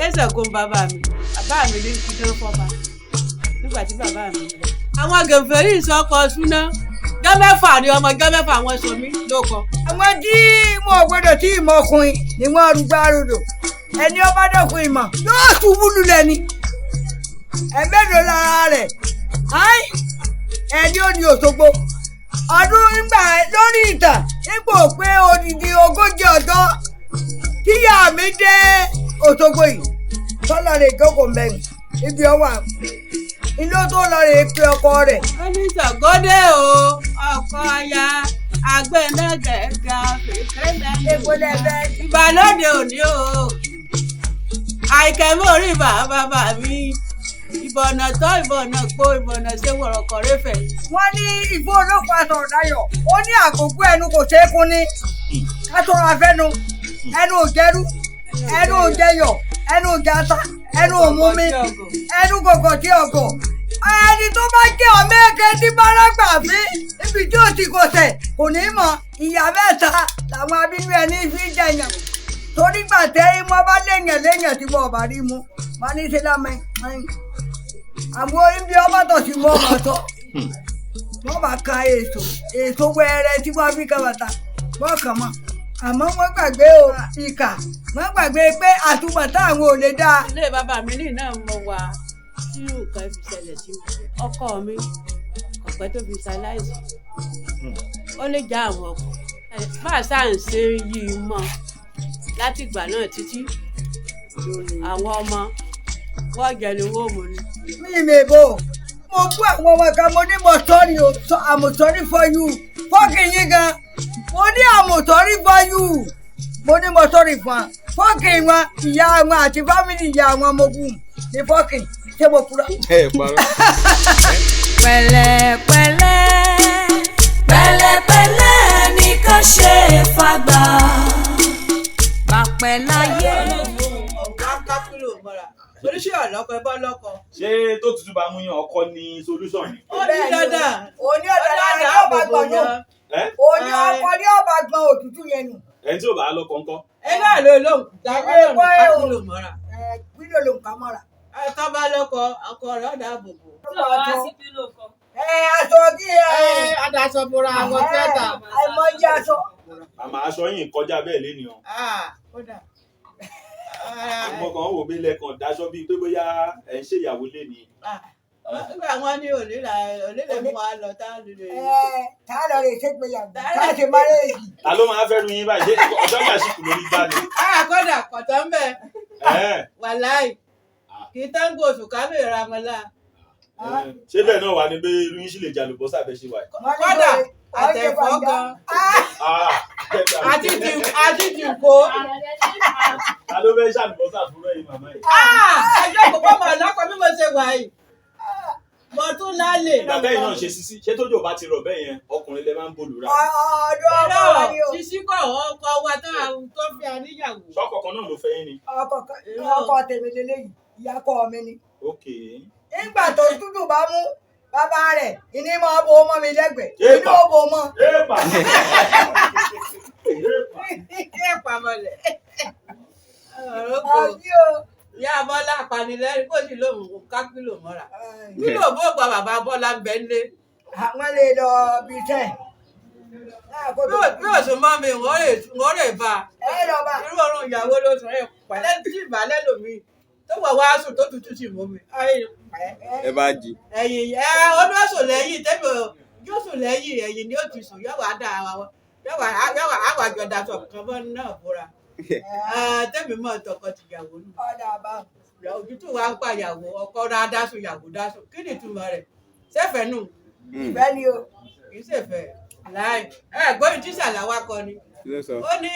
Ẹsẹ̀ kó bàbá mi, bàbá mi ní kí fọ́ba nígbà tí bàbá mi lọ. Àwọn gèfèrí ìsọkọ súná jọ́ 6 ni ọmọ jọ́ 6 wọn sọ mí lóko. Àwọn tí wọn ò gbọdọ̀ tí ì mọ ọkùnrin ni wọ́n rúgbà rodò. Ẹni ọba dọ̀kun ìmọ̀ yóò ṣubú lulẹ̀ ni. Ẹ̀mẹ́lò lára rẹ̀ áì ẹni ó ní Òṣogbo. Ọdún nígbà lórí ìtàn nígbà pé odidi 40 ọjọ́ tíyà mi dé Òṣogbo yìí tọ́lá rẹ̀ jókòó mẹ́rin ibi ọwọ́ ilé tó lọ rè pe ọkọ rẹ̀. Ó ní Ṣàngódé o, ọkọ aya àgbẹ̀ náà gẹ̀ẹ́gà fèké lẹ́nu. Èpo lẹ́fẹ́. Ìbálòdè òní o, àìkẹ́ mọ́ orí bàbá mi, ìbọ̀nà tọ́ ìbọ̀nà po ìbọ̀nà ṣe wọ̀rọ̀kọ̀ rẹ́fẹ̀. Wọ́n ní ìfún olóko àtọ̀dáyọ̀ ó ní àkókò ẹnu kò ṣeé kún ní ká tọrọ afẹ́nu ẹnu ò jẹ́rú ẹnu ò jẹyọ̀ ẹnu ò jata ẹnu ò mú mi ẹnu gọ̀gọ̀ tí ọgọ̀ ẹni tó bá jẹ́ ọmọ èké tí bárágbà fi ibi tí ò ti kò tẹ̀ kò ní mọ̀. Ìyá mẹ́ta làwọn abínú ẹni fi jẹyàn torí gbà tẹ́ wọ́n bá léèyàn léèyàn tí wọ́n bá rí mu wọ́n ní ṣe lámẹ́ àwọn ibi ọba tọ̀ sí wọ́n bá tọ̀ wọ́n bá ka èso èso wẹ́rẹ́ tí wọ́n fi kan bàtà wọ́n kàn mọ́ àmọ́ wọ́n gbàgbé o ìkà wọ́n gbàgbé pé àtúbọ̀tán àwọn ò lè dáa. Ilé bàbá mi ní náà mo wà tí nǹkan fi ṣẹlẹ̀ sí mi. Ọkọ mi ọ̀pẹ tó fi ṣaláìsí ó lè já àwọn ọkọ bá a ṣáà ń ṣe yí i mọ́ láti ìgbà náà títí àwọn ọmọ wọ́n jẹ ní owó mu ni. Mi mèbò mo bú àwọn ọmọ kan mo ní mo sorry o, I'm sorry for you fọ́ọ̀kì yín gan mo ní I'm sorry for you mo ní mo sorry fún wa fọ́ọ̀kì wọn ìyá wọn àti fámìlì ìyá wọn mo bú ní fọ́ọ̀kì ṣé mo kúrò. Ẹ parọ́. Pẹ̀lẹ́pẹ̀lẹ́ pẹ̀lẹ́pẹ̀lẹ́ ní ká ṣe fàgbà bàpẹ́ láyé. Ọ̀gá kápúlò mọ́ra oníṣẹ́ ọ̀lọ́kọ ẹ bọ́ lọ́kọ. Ṣé tó tutù bá mú yàn ọkọ ní solution ni? Ó ní dandan. Òní ọ̀dà ní ọba gbọ̀n nù. Òní ọkọ ní ọba gbọ̀n òtútù yẹn nù. Ẹni tí ò bá lọ́kọ ńkọ́? Ẹ náà ló lóhùn kápúlò mọ́ra. Pílò ló ń kà mọ́ra. Ẹ tó bá lọ́kọ ọkọ rẹ̀ ọ̀dà àbòbò. Ẹ aṣọ kí ẹ. Adaṣọ bora àwọn tíátà. Àìmọye aṣọ. Àmọ́ aṣọ yìí kọjá bẹ́ẹ̀ lé nìyẹn. Kódà. Mo kàn ń wò bí lẹ́kàn dáṣọ bíi pé bóyá ẹ̀ ń ṣèyàwó lé ni. Nígbà wọn ní òní lè mú wa lọ tá a lè. Ẹ tá a lọ rè ṣègbéyàwó tá a ṣe márèèjì. Ta ló máa fẹ́ nu yín báyìí? Ṣé ọjọ́ ìjà sì kù lórí gbá ni? Kódà kọ̀tọ́ ń bẹ̀. Wàláì kì í tán gbòòsù ká lè ra wọn lá. Ṣé bẹ́ẹ̀ náà wà ní pé irú yín sì lè jàlùbọ́sà bẹ́ẹ̀ ṣe wà yìí? Kódà àtẹ̀fọ́ gan. Àti ti kó. Ta ló fẹ́ ṣàlùbọ́sà fún rẹ̀ yìí màmá yìí? Ẹjọ́ kò bọ́ mọ̀ lọ́kọ̀ bí mo ṣe wà yìí. Mo tún lálẹ́. Ìgbà tẹ́yìn náà ṣe sísí, ṣé tójò bá ti rọ̀ bẹ́ẹ̀ yẹn ọkùnrin lẹ máa ń bolù ra? Ọ̀dọ́ ọkọ wa ni o. Sísí kọ̀ ọkọ wa tó fi àníyàwó. Ṣọ́kọ̀ kan náà ló fẹ́ yín ni. Ọkọ tèmi lélẹ́yìí, ìyá kọ́ mi ni. Ok. Nígbà tó tútù bá mú bàbá rẹ̀, ìní máa bo ọmọ mi lẹ́gbẹ̀ẹ́. Ìní ó bo ọmọ. Èèpà. Èèpà mọ̀lẹ̀. Àbí o. Ìyá Bọ́lá apanilẹ́rìn kò sí lóhùn ká pílò mọ́ra. Pílò bó gba bàbá Bọ́lá ń bẹ nílé. Àwọn lè lọ bí iṣẹ́. Bí òsùn mọ́ mi, wọ́n rè bá. Ẹ lọ bá. Irú oorun ìyàwó ló sùn ẹ̀ pẹ́ tí ìbálẹ̀ lòmí. Tó wọ̀ wá sùn tó tutù sì mú mi. Ẹ bá jí. Ẹ̀yìn ẹ olóṣù lẹ́yìn tẹ́mi yóò sùn lẹ́yìn ẹ̀yìn ni ó ti sùn yóò wá dá wa yóò wá àwàjọ daṣọ kan bọ́ náà bóra. Tẹ́mi mọ̀ tọkọ-tìyàwó nù. Ọ̀dà bá. Òtútù wa ń pa ìyàwó ọkọ rà dáṣọ ìyàwó dáṣọ kí ni ìtumọ̀ rẹ̀? Sẹ́fẹ̀ nù. Ìfẹ́ ni o. Kì í ṣèfẹ́ láì. Ẹ gbọ́dọ̀ tíṣà làwa kọ ni. Ó ní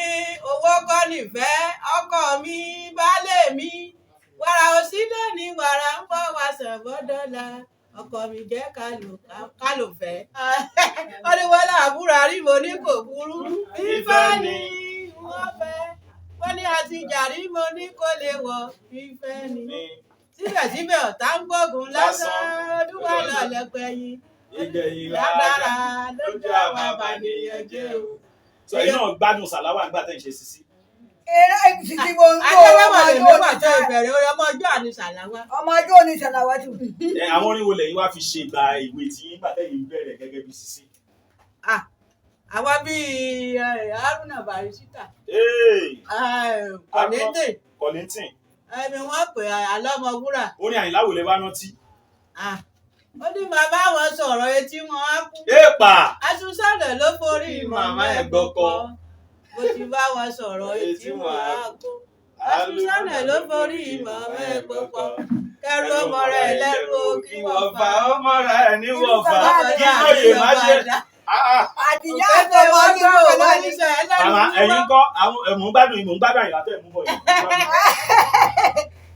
owó kọ́ nífẹ̀ẹ́ ọkọ mi baálé mi wàrà òsì lónìí wàrà ń bọ̀ wá sàn bọ́dọ̀là ọkọ mi jẹ́ ká lò fẹ́. Ó ní wọ́n láàbúrò àríwó ní kò burú fífẹ́ ni wọ́n fẹ́. Wọ́n ní àti jàrí mo ní kò lè wọ̀ fífẹ́ ni. Síbẹ̀síbẹ̀ ọ̀tá ń gbógun lásán dúwà lọ́lẹ́pẹ́ yìí. Ìgbẹ̀yìn lágbára lójú àwọn abànìyàn jẹ́ o. Sọ yìí náà gbádùn sàláwà nígbà tẹ́ ń ṣe sisi. Eré títí mo ń gbọ́ Adélẹ́wọ̀ ọmọ lè yóò mú àjọ ti ìfẹ́ bẹ̀rẹ̀ orin ọmọ ọjọ́ àní Sàláwá. Ọmọ ọjọ́ òní Sàláwá tù. Ẹ, àwọn orin wo lẹ́yìn wá fi ṣe ìgbà ìwé tí yín gbà tẹ́yìn ń bẹ̀rẹ̀ gẹ́gẹ́ bí sisi. Ah, àwa bíi Haruna Barrister, Ee, Kọ̀lẹ́tẹ̀, Kollington. ẹni wọ́n pè Alọ́mọwúrà. Orin Àyìnlá wo lẹ wá rántí? Ah, ó ní bàbá wọn sọ̀rọ̀ etí wọn á kú. Èèpà! Aṣùsọ̀nà ló forí Màmá ẹ̀ gbọ́kọ. Mo ti bá wọn sọ̀rọ̀ etí wọn á kú. Aṣùsọ̀nà ló forí màmá ẹ̀ gbọ́kọ. Kẹrù ọmọ rẹ̀ lẹ́rù o, kí wọ́n fa fa. ọmọ rẹ̀ ní wọ̀fà Bàbá kí lóye má ṣe. Ah, ah. Àtìyá Òkété àtọmọ wọn ní gbọ́ ìlú òun náà ni. oníṣẹ́ ẹlẹ́rù Màmá mímọ́. ẹ̀yin kọ́ àwọn mò ń gbádùn yín, mò ń gbádùn Àyìnlá tẹ̀ mú bọ̀ yìí.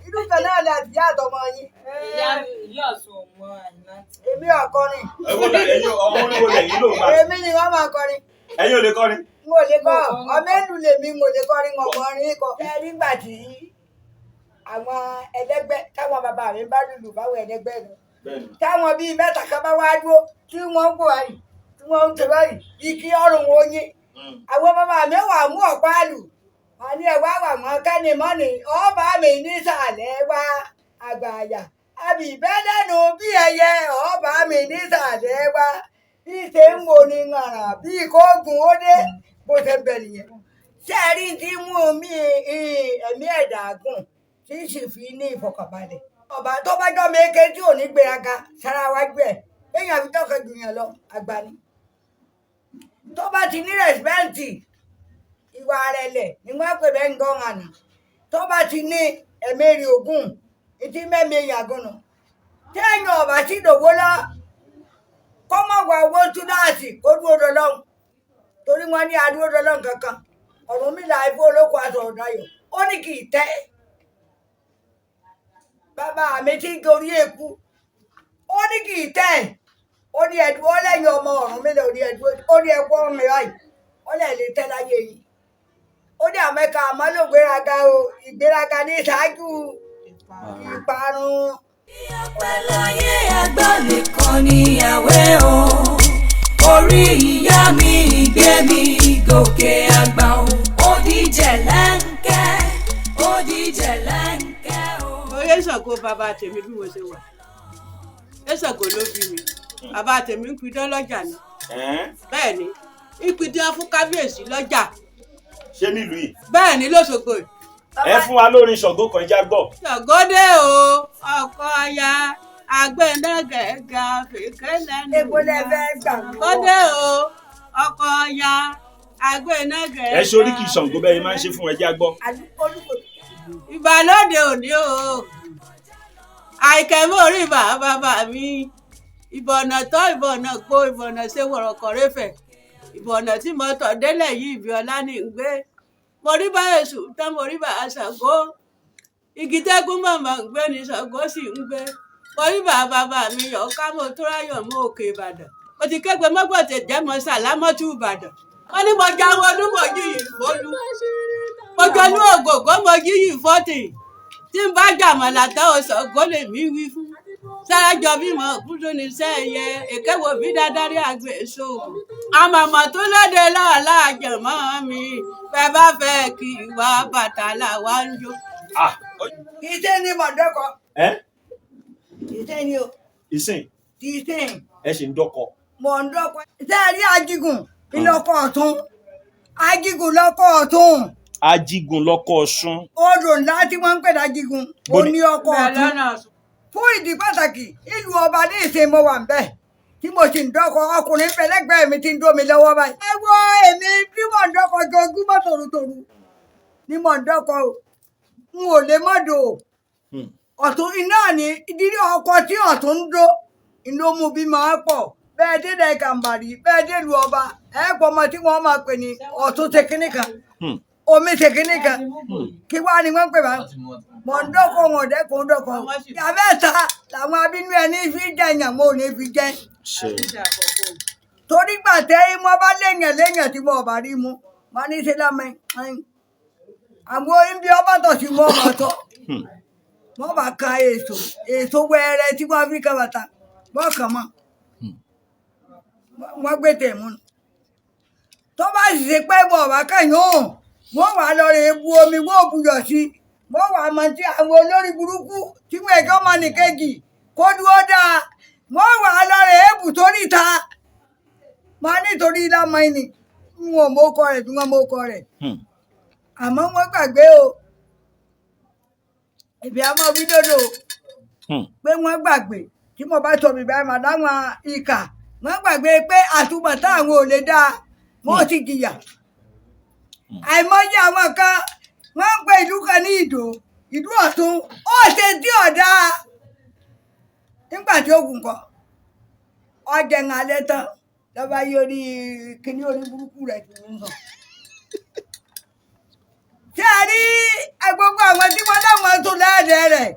Ìlú kan náà ni àtìyá àtọmọ yín. Ìyá ìyá Ọ̀ṣun ò mọ Àyìnlá. Èmi ọ̀kọrin. Ẹ wo lẹ- ẹ̀yin ọmọ orin wo lẹ̀yin ló gbà? Èmi ni wọ́n máa kọrin. Ẹ̀yin ò lè kọrin. N ò lè kọ́ ọmọ èlù lèmi n ò lè kọrin ọmọrin kọ. Ṣé nígbà tí àwọn ẹlẹ́gbẹ́ táwọn bàbá mi bá lùlù báwọn ẹlẹ́gbẹ́ mi Bẹ́ẹ̀ni. táwọn bíi mẹ́ta kan bá wá dúró tí wọ́n ń wò báyìí tí wọ́n ń tẹ báyìí bí kí ọrùn wọn yín. Àwọn bàbá mi wà mú ọ̀pá àlù wọn ní ẹwà wà wọn kẹ́ni mọ́ni ọba mi nísàlẹ̀ wá àgbàyà àbíbẹ́ lẹ́nu bí ẹyẹ ọba mi nísàlẹ̀ wá bí ṣe ń wo ni ngàrà bí kóògùn ó dé bó ṣe ń bẹ nìyẹn. Ṣé ẹ rí tí mú mi ẹ̀mí ẹ̀dá gùn tí sì fi ní ìfọkànbalẹ̀. Ọba tó bá jọ́ mi ké tí ò ní gbéraga sára wájú ẹ̀ léèyàn fi tọ́ka jù yàn lọ àgbà ni. Tó bá ti ní rẹ̀sìpẹ́ǹtì ìwà rẹ̀lẹ̀ ni wọ́n pè bẹ́ẹ̀ ń gán àná tó bá ti ní ẹ̀mẹ́rì ogún ìtí mẹ́mi èèyàn gùnà téèyàn ọ̀bà sí ìdòwó lọ kọ́ mọ̀ wá owó túláàsì kó dúró dọlọ́hùn torí wọ́n ní adúró dọlọ́hùn kankan Ọ̀rúnmìlà ifo olóko aṣọ ọ̀dàyọ̀ ó ní kì í tẹ́ bàbá mi ti ń gorí eku ó ní kì í tẹ́ ó ní ẹ̀dùn ó lẹ́yìn ọmọ Ọ̀rúnmìlà ó ní ẹ̀dùn ó ní ẹ̀kú ọ̀run mi báyìí ó lẹ̀ lè tẹ́ láyé yìí ó ní àmẹ́ka àmọ́ ló gbéraga o ìgbéraga ní ṣáájú ìparun. Pẹ̀láyé àgbà nìkan níyàwó o. Orí ìyá mi gbé mi gòkè àgbà o. Ó díjẹ̀ lẹ́ńkẹ́, ó díjẹ̀ lẹ́ńkẹ́ o. Oyè Ṣàngó bàbá tèmi bí mo ṣe wà. Ṣàngó ló bí mi. Bàbá tèmi ń pidán lọ́jà ni. Ẹ̀ẹ́n, Bẹ́ẹ̀ ni, ń pidán fún kábíyèsí lọ́jà. ṣé nílùú yìí? Bẹ́ẹ̀ ni lóṣogbo. Ẹ fún wa lórin Ṣàngó kan já gbọ́. Ṣàngódé o, ọkọ aya, agbẹ́nàgẹ̀gà fèké lẹ́nu. Epo lẹ fẹ́ gbà lọ́wọ́. Ṣàngódé o, ọkọ aya, agbẹ́nàgẹ̀gà. Ẹ ṣe oríkì Ṣàngó bẹ́ẹ̀ máa ń ṣe fún ẹ já gbọ́. Àdúgbò olúkò Ìbàlódé òní o, àìkẹ́ mórí bàbá mi, ìbọ̀nà tọ́ ìbọ̀nà po ìbọ̀nà ṣe wọ̀rọ̀kọ̀ rẹ́fẹ̀, ìbọ̀nà tí mo tọ̀ délẹ̀ yìí ibi ọlá ní ń gbé. Mo rí bá Èṣù tán mo rí bá Ṣàngó, igi tẹ́gùn mọ̀mọ́ ń gbé ni Ṣàngó sì ń gbé. Mo rí bá bàbá mi yọ̀ ká mo tó ráyọ̀ mọ́ òkè Ìbàdàn. Mo ti kégbe mọ́gbọ̀tẹ̀ jẹ́ mọ́ sàlámọ́tù Ìbàdàn. Wọ́n ní mo jáwọ́ olúmọ̀jì yìí fólú mo jọlú ògògó mo yíyí fọ́tì tí n bá jàmọ̀lá tán o Ṣàngó lè mí wí fún sáájọ bímọ kúndùn ní sẹ́yẹ èkéwò bí dáadáa àgbẹ̀ sóògùn àmọ̀mọ̀ tó lóde lọ́ọ̀lá àjẹmọ́ mi bẹ́ẹ̀ bá fẹ́ kí ìwà bàtà làwa ń jó. Ah, kì í ṣe ní mọ̀dọ́kọ ẹ́ kì í ṣe ní o ìsìn kì í ṣe ẹ ṣì ń dọ́kọ. mọ̀dọ́kọ. Ṣé ẹ rí Ajígùn ìlọ́kọ̀ ọ̀tún Ajígùn lọ́kọ̀ ọ̀tún Ajígun lọ́kọ Ọ̀ṣun. odò ńlá tí wọ́n ń pè ní Ajígùn ó Bó ni- ní ọkọ̀ bẹ́ẹ̀ ọ̀tún. lọ́nà Fún ìdí pàtàkì ìlú ọba ní ìsìn mo wà ń bẹ̀ tí mo sì ń dọ́kọ ọkùnrin pẹ̀lẹ́gbẹ̀ẹ́ mi ti ń dó mi lọ́wọ́ báyìí. Ẹ wo èmi bí mò ń dọ́kọ jojúmọ́ tòrutòru ni mò ń dọ́kọ o n ò lè mọ́dọ̀ o ọ̀tún iná ní ìdílé ọkọ tí ọ̀tún ń dó inú mú bí máa pọ̀ bẹ́ẹ̀ dédé kàǹbàrí bẹ́ẹ̀ délu ọba ẹ̀ pọ̀ ọmọ tí wọ́n máa pè ní ọ̀tún ṣe kínní kan omi ṣe kínní kan kí wàá ni wọ́n ń pè bá mọ̀ ń dọ́kọ̀ wọn dẹ́kun dọ́kọ̀ ìyá mẹ́ta làwọn abínú ẹni fi jẹyàn mo ò ní fi jẹ Ṣe torí gbà tẹ́ mo bá léèyàn léèyàn tí mo bá rí mu mo ní ṣe lámẹ́ àwọn ibi ọba tọ̀ sí mo bá tọ̀ wọ́n bá ka èso èso wẹ́rẹ́ tí wọ́n fi kan bàtà wọ́n kàn mọ́ wọ́n gbé tẹ̀ mú un tó bá sì ṣe pé mo bá kàn yín òun wọ́n wà lọ rè bu omi wọ́n buyọ̀ sí Wọ́n wà mọ̀ tí àwọn olórí burúkú tí wọ́n ẹ̀jọ́ mọ nìkejì kó dúró dáa. Wọ́n wà lọ́rẹ̀ èébù torí ta. Máa nítorí lámọ ẹni n ò mọ ọkọ rẹ̀ tí wọ́n mọ ọkọ rẹ̀. Àmọ́ wọ́n gbàgbé o. Èmi á máa wí dòdò pé wọ́n gbàgbé tí mo bá sọ bíbá ẹ̀ mà láwọn ìkà wọ́n gbàgbé pé àtúbọ̀tán àwọn ò lè dáa, wọ́n ti jìyà. Àìmọye àwọn kan wọ́n ń pe ìlú kan ní Ìdó, Ìlú Ọ̀ṣun, ó ṣe tí ọ̀dà nígbà tí ó gùn kọ ọjà ń alẹ́ tán lọ́ba yóò rí kíní orí burúkú rẹ̀ tó ń sọ. Ṣé ẹ rí gbogbo àwọn tí wọ́n láwọn tó lẹ́ẹ̀dẹ̀ rẹ̀,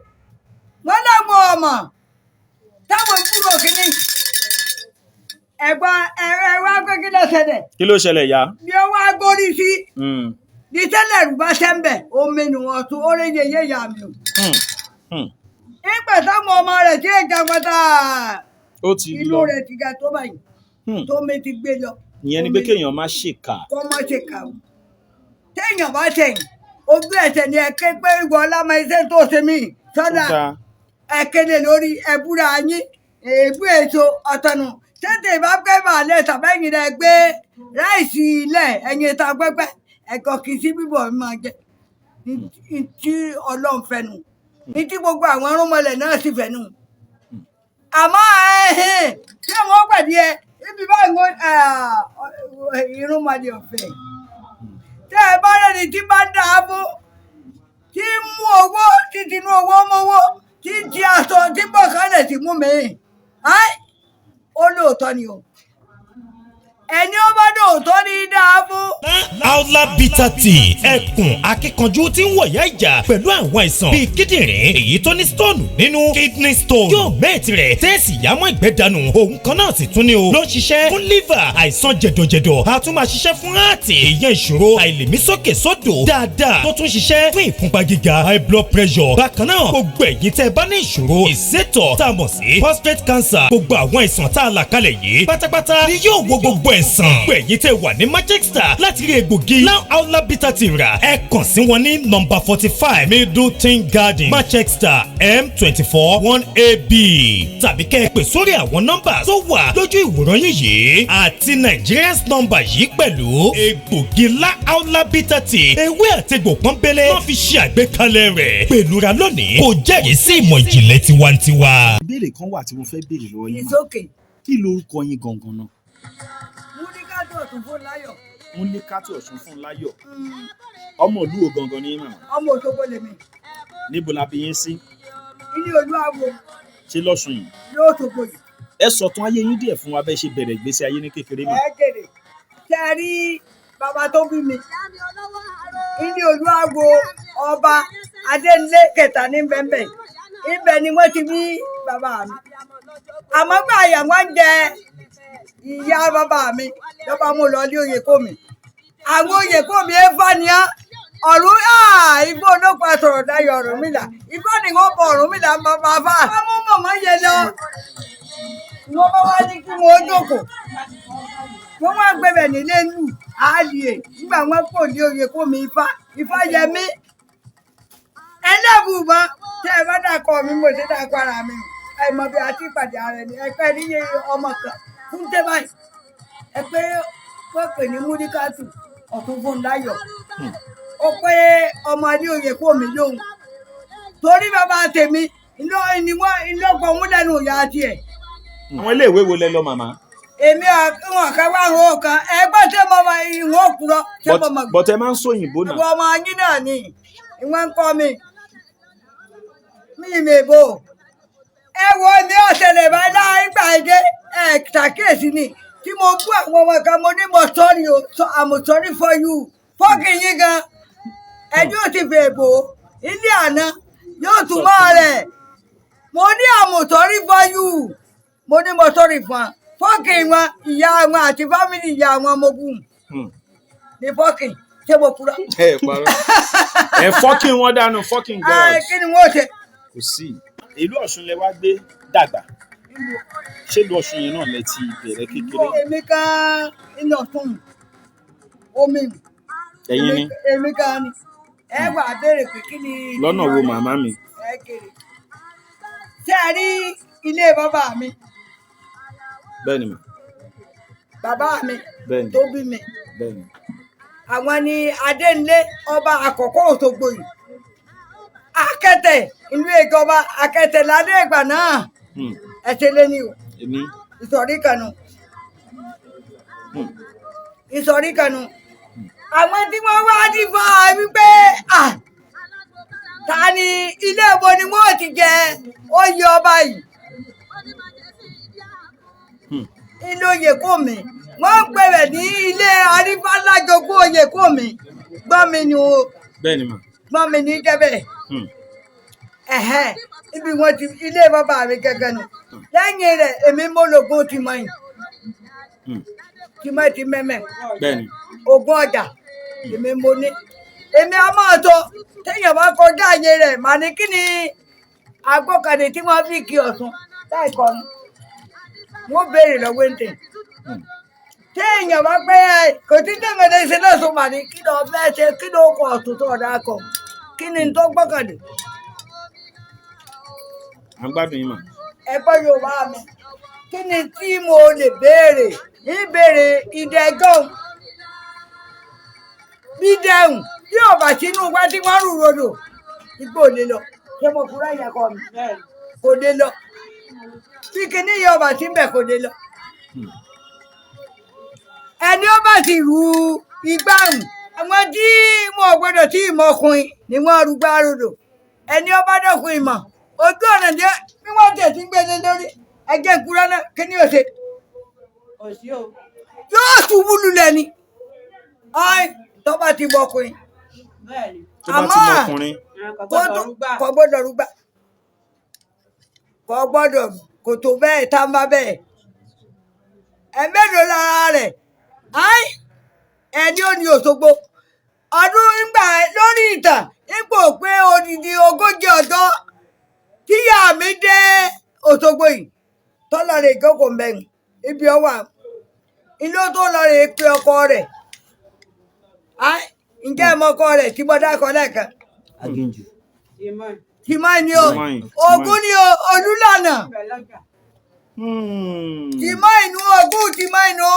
wọ́n láwọn ọmọ táwọn kúrò kíní ẹ̀gbọ́n ẹ̀rọ wá pé kí ló ṣẹlẹ̀? Kí ló ṣẹlẹ̀, ìyá? Ni ó wá gbórí sí ní tẹ́lẹ̀ rú bá ṣẹ́ńbẹ̀ omi nù ọ̀tún ó lè yẹ yẹ mi o. Nígbà táwọn ọmọ rẹ̀ tí èjà pátá Ó ti inú lọ. rẹ̀ ti ga tó báyìí tó mi ti gbé lọ. Ìyẹn ni pé kéèyàn má ṣèkà. Kọ́ má ṣe kà ó. Téèyàn bá ṣẹ̀yìn ojú ẹ̀sẹ̀ ni ẹ ké pé ìwọ ọlámọ iṣẹ́ tó ṣe mí sọ́dà ẹ kéde lórí ẹbúra yín èébú èso ọ̀tọ̀nù tètè bá gbé màálẹ̀ tàbẹ́yìn rẹ̀ gbé ráìsì ilẹ̀ ẹ̀yìn ta pẹ́pẹ́ ẹ̀kọ́ kì í sí bíbọ̀ mi máa jẹ ní tí Ọlọ́run fẹ́nu ní tí gbogbo àwọn arúnmọlẹ̀ náà sì fẹ́nu. Àmọ́ ẹ̀hìn tí wọ́n pàdé ẹ ibi báyìí wọ́n irúnmọlẹ̀ ọ̀fẹ́ tẹ́ ẹ bá rẹ́ni tí bá ń dà á fún tí ń mú owó tí tinú owó mówó tí ń ti aṣọ tí bọ̀ kálẹ̀ tí mú mi ó lóòótọ́ ni o, ẹni ó bá lóòótọ́ ní í dáa fún. Aula Bitter Tea, ẹkùn akíkanjú tí ń wọ̀yá ìjà pẹ̀lú àwọn àìsàn bíi kíndìnrín èyí tó ní stone nínú, kidney stone, yóò mẹ́ẹ̀tì rẹ̀ tẹ́ẹ̀sì yámọ́ ìgbẹ́ dànù. Òun kan náà sì tún ní o ló ń ṣiṣẹ́ fún liver, àìsàn jẹ̀dọ̀jẹ̀dọ̀, a tún máa ṣiṣẹ́ fún heart, ìyẹn ìṣòro àìlèmísókè sódò dáadáa, tó tún ṣiṣẹ́ fún ìfúnpá gíga, high blood pressure. Bákan náà, gbogbo ẹ̀yin tẹ́ ẹ bá ní ìṣòro ìsétọ̀ tá a mọ̀ sí prostate cancer, gbogbo àwọn àìsàn tá a là kalẹ̀ yìí pátápátá ni yóò wo gbogbo ẹ̀sán. Gbogbo ẹ̀yin tẹ́ wà ní Manchester láti rí egbògi Now Aula Bitter Tea rà, ẹ kàn sí wọn ní nọ́mbà 45 Middleton Garden, Manchester, M24 1AB, tàbí kẹ́ ẹ pè sórí àwọn nọ́mbà tó wà lójú ìwòran yín yìí àti Nigerians nọ́mbà yìí pẹ̀lú. Egbògi La Aula Bitter Tea, ewé àtegbò pọ́nbélé wọ́n fi ṣe àgbékalẹ̀ rẹ̀ pẹ̀lú ra lónìí kò jẹ́rìí sí ìmọ̀ ìjìnlẹ̀ tiwantiwa. Ìbéèrè kan wà tí mo fẹ́ béèrè lọ́wọ́ yín It's mà. okay. Kí lorúkọ yín gangan náà? Múlíkátù Ọ̀túnfúnláyọ̀. Múlíkátù Ọ̀ṣunfúnláyọ̀. Ọmọ ìlú wo gangan ní màmá? Ọmọ Òṣogbo lèmi. Níbo la bí yín sí? Ilé Olúwawo. Ṣé lọ́sùn yìí? Lóṣogbo yìí. Ẹ sọ̀tún ayé yín díẹ̀ fún wa, bẹ́ẹ̀ ṣe bẹ̀rẹ̀ ìgbésí ayé ní kékeré mà. Ẹ jèrè ṣe é rí bàbá tó bí mi, ilé Olúwawo ọba Adéńlé kẹta ní bẹ́ẹ̀ ibẹ̀ ni wọ́n ti bí bàbá mi. Àmọ́ gbà yà wọ́n jẹ ìyá bàbá mi lọ́ba mú lọ ní oyè kó mi, àwọn oyè kó mi ẹ fà ní á ọ̀run igbó olóko àsọ̀rọ̀ dayọ̀ Ọ̀rúnmìlà, igbó ni wọ́n bọ Ọ̀rúnmìlà ń bá bá fà. Wọ́n mú mọ̀mọ́ yẹn lọ, wọ́n bá wá ní kí wọ́n jókòó, wọ́n wá gbẹbẹ̀ nílé lù àlìyé nígbà wọ́n kò ní oyè kó mi ifá ifá yẹ mí ẹlẹ́bùbọn tẹ́ ẹ bá dàkọ mi mo ti dàkọ ara mi ẹ mọ̀ bí a ti pàdé ara ẹni ẹ pẹ́ níye ọmọ kan fún tẹ́ báyìí ẹ pé wọ́n pè ní Múlíkátù Ọ̀túnfúnláyọ̀, ó pé ọmọ ní oyè kó mi lóhùn torí bàbá tèmi iná ni wọ́n ìlọ́gbọ̀n òun lẹ́nu ìyá tiẹ̀. Àwọn iléèwé wo lẹ lọ, màmá? Èmi àwọn kan wá àwọn kan ẹgbẹ́ tí mo máa ìwọ̀n òkúrọ̀ tí mo mọ̀. But ẹ máa ń sóyìnbó náà. Ìwọ ọmọ yín náà ni ìwọ̀n ń kọ́ mi mi ìmẹ̀bò ẹ wo mi ọ̀sẹ̀lẹ̀ bá láìgbà ẹdẹ ẹ ṣàkíyèsí ni tí mo bú àwọn ọmọ kan, mo ní mo sorry o, I'm sorry for you, fọ́ọ̀kì yín gan ẹni ò ti fèèbò ilé àná yóò tún mọ́ rẹ̀. Mo ní I'm sorry for you, mo ní mo sorry fún wa fọ́ọ̀kì wọn, ìyá wọn àti fámìlì ìyá wọn mo bú ní fọ́ọ̀kì. Ṣé mo kúrò? Ẹ parọ́ ẹ fọ́kìn wọn dànù, fọ́kìn girls. Kí ni wọ́n ṣe? Kò sí ìlú Ọ̀ṣun lẹ wá gbé dàgbà? Ṣé ìlú Ọ̀ṣun yẹn náà lẹ ti bẹ̀rẹ̀ kékeré? Èmi kan iná fún omi. Ẹ̀yin ni? Èmi kan ni. Ẹ wà á béèrè pé kí ni Lọ́nà ìtumọ̀ wo rẹ̀? màmá mi? Ẹ kéré. Ṣé ẹ rí ilé bàbá mi? Bẹ́ẹ̀ ni mà. Bàbá mi Bẹ́ẹ̀ ni. tó bí mi. Bẹ́ẹ̀ ni. Àwọn ni Adéǹlé, ọba àkọ́kọ́ Òṣogbo yìí. Akẹ́tẹ̀ ìlú ìjọba Akẹ́tẹ̀ ládé ìgbà náà. Ẹ ṣe lé ní o. Èmi. Ìsọ̀rí kanu. Ìsọ̀rí kanu. Àwọn tí wọ́n wá dìbò wípé à ta ni ilé ìbò ni wọ́n ti jẹ oyè ọba yìí. Ilé oyè kò mí. Wọ́n ń pè rẹ̀ ní ilé arífálájogún oyè kò mí. Gbọ́n mi ni o. Bẹ́ẹ̀ ni mà. Gbọ́n mi ní jẹ́bẹ̀. Ẹ̀hẹ́n, ibi wọn ti ilé bàbá mi gẹ́gẹ́ nu. Lẹ́yìn rẹ̀ èmi mo lògùn tìmọ̀ yìí. Tìmọ̀ ti mẹ́mẹ́. Bẹ́ẹ̀ ni. Ogún ọjà èmi mo ní. Èmi a máa sọ téèyàn bá kọjá àyè rẹ̀ màá ní kí ni agbókanì tí wọ́n fi kí Ọ̀ṣun láì kọrin. Wọ́n béèrè lọ́wọ́ ń tẹ̀. Téèyàn bá pẹ́ ẹ kò tí tẹ̀mẹ̀lẹ́ ṣe lọ́sùn màá ní kí ló fẹ́ ṣe kí ló kọ Ọ̀ṣun tó ọ̀dà kọ kí ni tó gbọ́kànlé. À ń gbádùn yín mà. Ẹ̀gbọ́n Yorùbá mi kí ni tí mo lè béèrè ní béèrè ìdẹ́gọ́n bídẹ̀hùn bí ọ̀bà sínú wá tí wọ́n rù rodò ipò lè lọ. Ṣé mo kúrò ẹ̀yà kọ mi? Kò lè lọ. Bí kinní yìí ọba tí ń bẹ̀ kò lè lọ. Ẹni ó bá sì ru igbá hùn àwọn tí wọn ò gbọdọ̀ tí ì mọkùnrin ni wọ́n rú gbá rodò. Ẹni ó bá dọ̀kun ìmọ̀ ojú ọ̀nà ní bí wọ́n tẹ̀ sí gbélé lórí ẹgbẹ́ ìkúrọ́ náà kí ni ó ṣe? Yóò ṣubú lulẹ̀ ni. Ọ́n tó bá ti mọkùnrin. Tó bá ti mọkùnrin. Kò gbọ́dọ̀ rúgbà. Kò gbọ́dọ̀ kò tó bẹ́ẹ̀ tá n bá bẹ́ẹ̀. Ẹ mélòó lára rẹ̀? Ẹ́n ẹni ó ní Òṣogbo. Ọdún ńgbà lórí ìtàn ipò pé odidi 40 ọjọ́ tíyà mi dé Òṣogbo yìí tọ́lá rẹ̀ ìjókòó mbẹ́yìn ibi ọwà ilé tó lọ rè pe ọkọ rẹ̀. Ǹjẹ́ ẹ mọ ọkọ rẹ̀ tí mo dákọ lẹ́ẹ̀kan? Aginjù. Tìmọ̀ ni o, Ògún ni o, Olúlànà. Tìmọ̀ inú Ògún tìmọ̀ inú.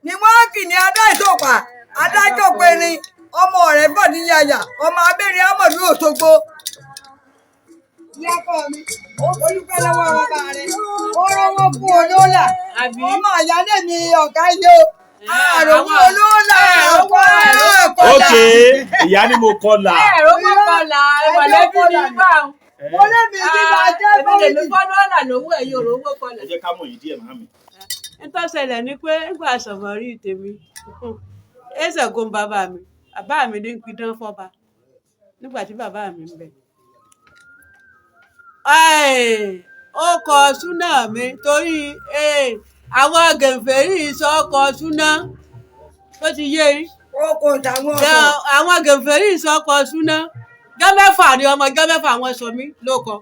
Ni wọ́n kì ní adáìsọ̀pà, adájọ́pẹ̀rin, ọmọ rẹ̀ bọ̀ ní yàyà, ọmọ abẹ́rẹ́ Amọ̀dún Òṣogbo. Ìyá ọkọ mi, ó dúpẹ́ lọ́wọ́ bàbá rẹ̀, ó rówó fún olóòlà, ọmọ àyálé mi ọ̀gá ilé o. Àròwó olóòlà ọkọ ọkọ. Ok, ìyá ni mo kọlà. Ẹ̀rọ mọ́kànlá mọ̀lẹ́bí ní bá wọn. Mo lébi ní bá jẹ́ Èmi lè mi fọ́ dọ́là lówó ẹ̀yìn òrówó kọlà. Ẹ jẹ́ ká mọ̀ yìí díẹ̀ màmí. Nítorí ṣẹlẹ̀ ni pé nígbà sọ̀mọ́rí tèmi, ẹ̀sẹ̀ gun bàbá mi, bàbá mi ní pidán fọ́ba nígbà tí bàbá mi ń bẹ. Ó kọ súnà mi torí àwọn gẹ̀ǹfẹ̀rí sọ kọ súnà tó ti yé yín. Ó kò tàwọn ọ̀sán. Àwọn gẹ̀ǹfẹ̀rí sọ kọ súnà. Jọ́ mẹ́fà ni ọmọ jọ́ mẹ́fà wọn sọ mí ló kọ.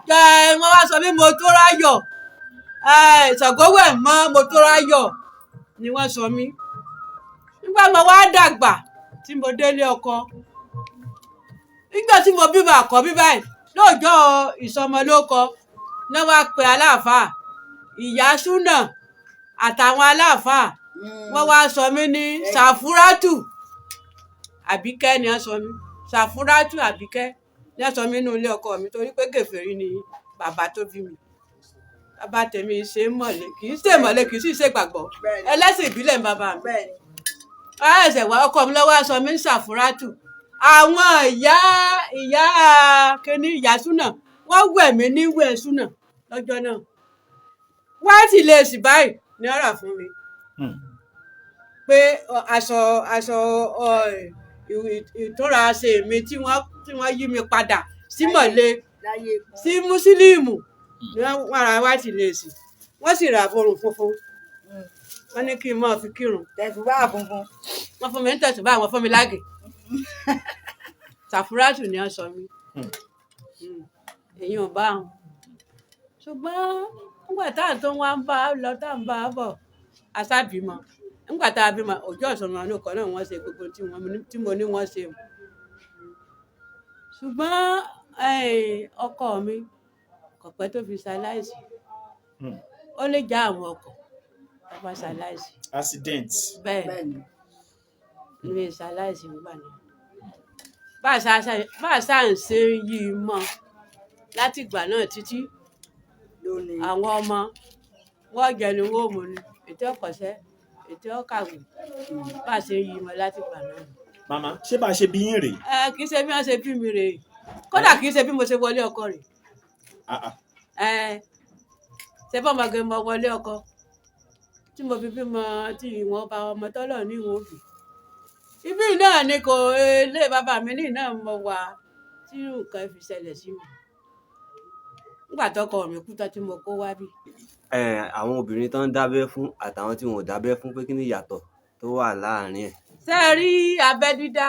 Wọ́n wá sọ mí mo tó ráyọ̀. Ṣàngówẹ̀ mọ́ mo tó ráyọ̀ ni wọ́n sọ mí. Nígbà mo wá dàgbà tí mo délé ọkọ. Nígbà tí mo bímọ àkọ́bí báyìí, lóòjọ́ ìsọmọlórúkọ náà wá pe aláàfáà, ìyá súnà àtàwọn aláàfáà wọ́n wá sọ mí ní Ṣàfúrátù Àbíkẹ́ ni wọ́n sọ mí. Ṣàfúrátù Àbíkẹ́ ni wọ́n sọ mí nínú ilé ọkọ mi torí pé kèfèrí ni bàbá tó bí mi. Bàbá tèmi ṣe mọ̀lẹ́, kì í ṣe mọ̀lẹ́, kì í sì ṣe gbàgbọ́. Ẹlẹ́sìn ìbílẹ̀ ni bàbá mi. Ẹsẹ̀ wá ọkọ mi lọ́wọ́ sọ mí ní Ṣàfúrátù. Àwọn ìyá ìyá kíní ìyá súnà wọ́n wẹ̀ mí ní wẹ̀ súnà lọ́jọ́ náà. Wáìtì leèsì báyìí ni wọ́n rà fún mi. Pé aṣọ aṣọ ìtúnra ṣe mi tí wọ́n yí mi padà sí mọ̀lẹ́ sí mùsílíìmù ni wọ́n ra wáìtì leèsì. Wọ́n sì rà forùn funfun. Wọ́n ní kí n máa fi kírun. Tẹ̀sùbá funfun. Wọ́n fún mi ní tẹ̀sùbá, wọ́n fún mi láàgì. Ṣàfúrátù ni wọ́n sọ mí. Èyí ò bá wọn. Ṣùgbọ́n nígbà tá à ń tó wá ń bá a lọ tá à ń bá a bọ̀, a ṣá bímọ. Nígbà tá a bímọ, òjò Ọ̀ṣun ọ̀nà kan náà wọ́n ṣe gbogbo tí mo ní wọ́n ṣe. Ṣùgbọ́n ọkọ mi kò pẹ́ tó fi ṣaláìsí. Ó lè já àwọn ọkọ̀ tó bá ṣaláìsí. Accident. Bẹ́ẹ̀ ni ní ṣaláìsí nígbà náà. Bá a ṣá ń ṣe yí i mọ́ láti ìgbà náà títí àwọn ọmọ wọ́n jẹ ni wọ́n mú ni, ètò ọ̀kọ̀ṣẹ́, ètò ọ̀kàwé, bá a ṣe yí i mọ́ láti ìgbà náà. Màmá, ṣé bá a ṣe bí yín rèé? Ẹ kì í ṣe bí wọ́n ṣe bí mi rèé, kódà kì í ṣe bí mo ṣe wọlé ọkọ rèé. Ẹ ṣe bọ́mọge mo wọlé ọkọ tí mo fi bímọ, tí ìwọ̀n bá ọmọ tọ́lọ̀ ní ìwọ̀n òbí. Ibí náà ni kò lé bàbá mi ní náà mo wà tí nǹkan fi ṣẹlẹ̀ sí mi. Nígbà tọkọ mi kú tán tí mo kó wá bí. Àwọn obìnrin tó ń dábẹ́ fún àtàwọn tí wọn ò dábẹ́ fún, pé kí ni ìyàtọ̀ tó wà láàárín ẹ̀? Ṣé ẹ rí abẹ́ dídá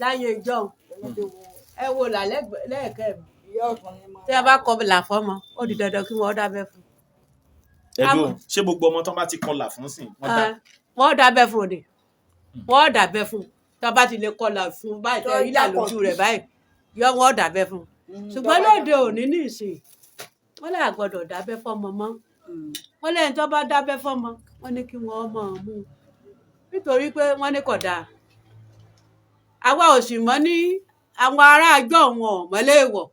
láyé ìjọ́un? Ẹ wo là lẹ́ẹ̀kẹ́ mi. Tí a bá kọ là fọ́mọ, ó di dandan kí wọ́n dábẹ́ fún. Ẹ̀dùn, ṣé gbogbo ọmọ tó bá ti kọlà fún sìn wọ́n dá? Wọ́n dábẹ́ fún ni, wọ́n dábẹ́ fún. Tó bá ti lè kọlà fún báyìí, tẹ ilà lójú rẹ̀ báyìí, yọ wọ́n dábẹ́ fún. Ṣùgbọ́n lóde òní nísìnyí, wọ́n lè gbọ́dọ̀ dábẹ́ fọ́mọ mọ́. Wọ́n lẹ́yìn tó bá dábẹ́ fọ́mọ, wọ́n ní kí wọ́n mọ̀ ọ́n mú un, nítorí pé wọ́n ní kò dáa. Àwa ò sì mọ̀ ní àwọn ará àjọ wọn ò mọ́lé wọ̀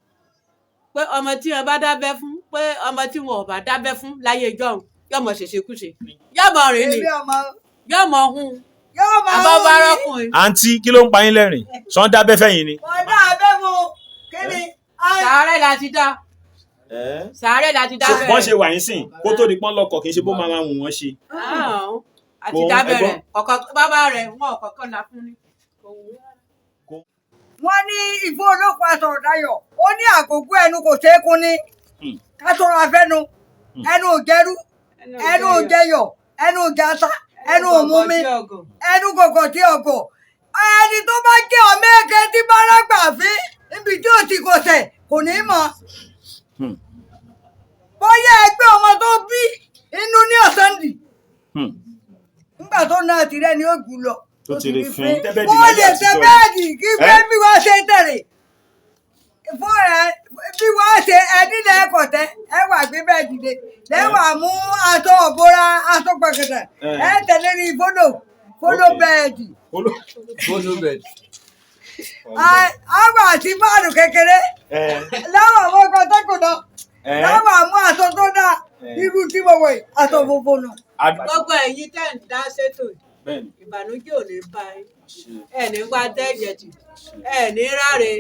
pé ọmọ tí wọn bá dábẹ́ fún, pé ọmọ tí wọn ò bá dábẹ́ fún láyé ìjọ́un yọmọ ṣèṣekúṣe, yọmọ rìn ni, yọmọ hun àbọ̀bárọ́kùnrin. Àǹtí, kí ló ń pa yín lẹ́rìn? Sọ ń dábẹ́ fẹ́yìn ni. Wọ́n dá abẹ́ fún kí ni. Sàárẹ̀ la ti dá. Sàárẹ̀ la ti dá bẹ̀rẹ̀. Bọ́n ṣe wà yín sìn kó tó di pọ́n lọ́kọ̀, kì í ṣe bó máa máa wù wọ́n ṣe. Àti dábẹ́ rẹ̀ ọ̀kọ̀ bàbá rẹ̀ wọn ọ̀kọ̀ọ̀kan la fún ni. Wọ́n ní ìfún olóko aṣọ ọ̀dayọ̀, ó ní àkókò ẹnu kò ṣeé kún ni, ká tọrọ afẹ́nu, ẹnu ò jẹrú, ẹnu ò jẹyọ̀, ẹnu ò jata, ẹnu ò mú mi, ẹnu gọ̀gọ̀ tí ọgọ̀. Ẹni tó bá jẹ́ ọmọ èké tí bá rágbà fín níbi tí ò ti kọsẹ̀ kò ní mọ̀. Bóyá ẹgbẹ́ ọmọ tó bí inú ní ọ̀sán dì nígbà tó náà tirẹ̀ ni ó jù lọ. Tó ti lè fin. Wọ́n lè ṣe bẹ́ẹ̀dì kí pé bí wọ́n ṣe tẹ̀lé fún ẹ, bí wọ́n ṣe ẹni lẹ́ẹ̀kọ̀ tẹ́ ẹ wà gbé bẹ́ẹ̀dì lé lẹ́wà mú aṣọ òbóra, aṣọ pẹ̀kẹ̀tẹ̀ ẹ tẹ̀lé ní fólò fólò bẹ́ẹ̀dì. Fólò bẹ́ẹ̀dì. Àwọn àti fáànù kékeré láwọn àwọn ọkọ̀ tẹ́kùn náà láwọn àmú aṣọ tó dáa, irú tí mo wọ̀ yìí, aṣọ funfun nù. Gbogbo ẹ̀yin tẹ́ ń dá sétò, ìbànújẹ́ ò ní bá yín, ẹ ní wá tẹ́jẹ̀tì, ẹ ní ráre,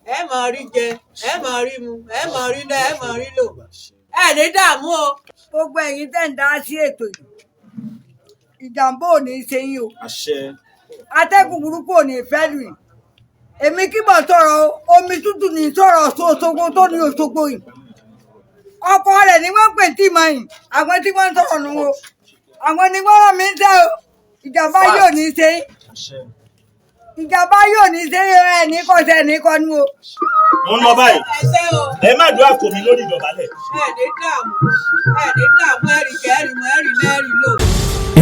ẹ máa rí jẹ, ẹ máa rí mu, ẹ máa rí lọ, ẹ máa rí lò, ẹ ní dààmú o. Gbogbo ẹ̀yin tẹ́ ń dá sí ètò yìí, ìjàmbá ò ní ṣe yín o, atẹ́gùn burúkú ò ní fẹ́ lù yín. Èmi kí mọ̀ sọ̀rọ̀ omi tútù ní sọ̀rọ̀ Òṣogbo tó ní Òṣogbo yìí, ọkọ rẹ̀ ni wọ́n pè tí mọ̀ yìí, àwọn tí wọ́n ń sọ̀rọ̀ nù o, àwọn ni wọ́n rán mi ń sẹ́ o. Ìjàmbá yóò ní ṣe, ìjàmbá yóò ní ṣe, ẹ ní kọsẹ̀ ní kọnu o. Mo ń lọ báyìí, ẹ má dúrà kò mí lórí ìdọ̀bálẹ̀. Ẹ ní dààmú, ẹ ní dààmú, ẹ rí jẹ, ẹ rí mu, ẹ rí náà, ẹ rí lò.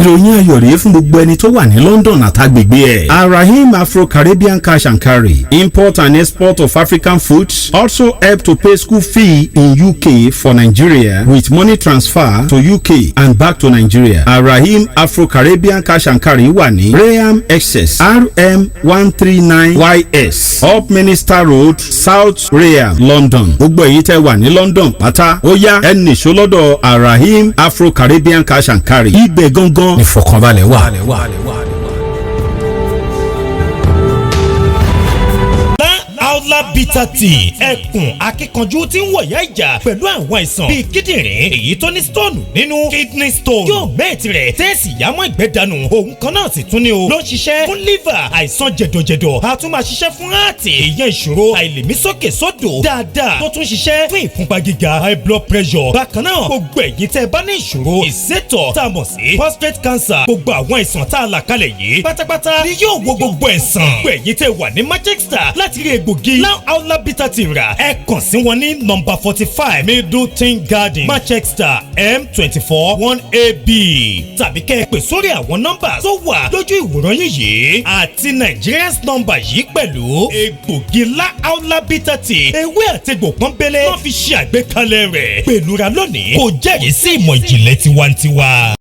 Ìròyìn ayọ̀ rèé fún gbogbo ẹni tó wà ní London àtàgbègbè ẹ̀. Arahim Afro-Caribbean Cash and Carry, import and export of African foods, also help to pay school fee in UK for Nigeria with money transfer to UK and back to Nigeria. Arahim Afro-Caribbean Cash and Carry wà ní Rainham, Essex, RM 139 YS, Upminster Road, South Rainham, London. Gbogbo èyí tẹ́ wà ní London pátá, ó yá, ẹ nìṣó lọ́dọ̀ Arahim Afro-Caribbean Cash and Carry. Ibẹ̀ gangan ìfọ̀kànbalẹ̀ wà. Aula Bitter Tea, ẹkùn akíkanjú tí ń wọ̀yá ìjà pẹ̀lú àwọn àìsàn bíi kíndìnrín èyí tó ní stone nínú, kidney stone, yóò mẹ́ẹ̀tì rẹ̀ tẹ́ẹ̀sì yámọ́ ìgbẹ́ dànù. Òun kan náà sì tún ní o ló ń ṣiṣẹ́ fún liver, àìsàn jẹ̀dọ̀jẹ̀dọ̀, a tún máa ṣiṣẹ́ fún heart, ìyẹn ìṣòro àìlèmísókè sódò dáadáa, tó tún ṣiṣẹ́ fún ìfúnpá gíga, high blood pressure. Bákan náà, gbogbo ẹ̀yin tẹ́ ẹ bá ní ìṣòro ìsétọ̀ tá a mọ̀ sí prostate cancer, gbogbo àwọn àìsàn tá a là kalẹ̀ yìí pátápátá ni yóò wo gbogbo ẹ̀sán. Gbogbo ẹ̀yin tẹ́ wà ní Manchester láti rí egbògi Egbògi Láhàólà Bitter Tea rà, ẹ kàn sí wọn ní nọ́mbà 45 Middleton Garden, Manchester, M24 1AB, tàbí kẹ́ ẹ pè sórí àwọn nọ́mbà tó wà lójú ìwòran yín yìí àti Nigerians nọ́mbà yìí pẹ̀lú. Egbògi Láhàólà Bitter Tea, ewé àtegbò pọ́nbélé wọ́n fi ṣe àgbékalẹ̀ rẹ̀. Pẹ̀lú ra lónìí, kò jẹ́rìí sí ìmọ̀ ìjìnlẹ̀ tiwantiwa.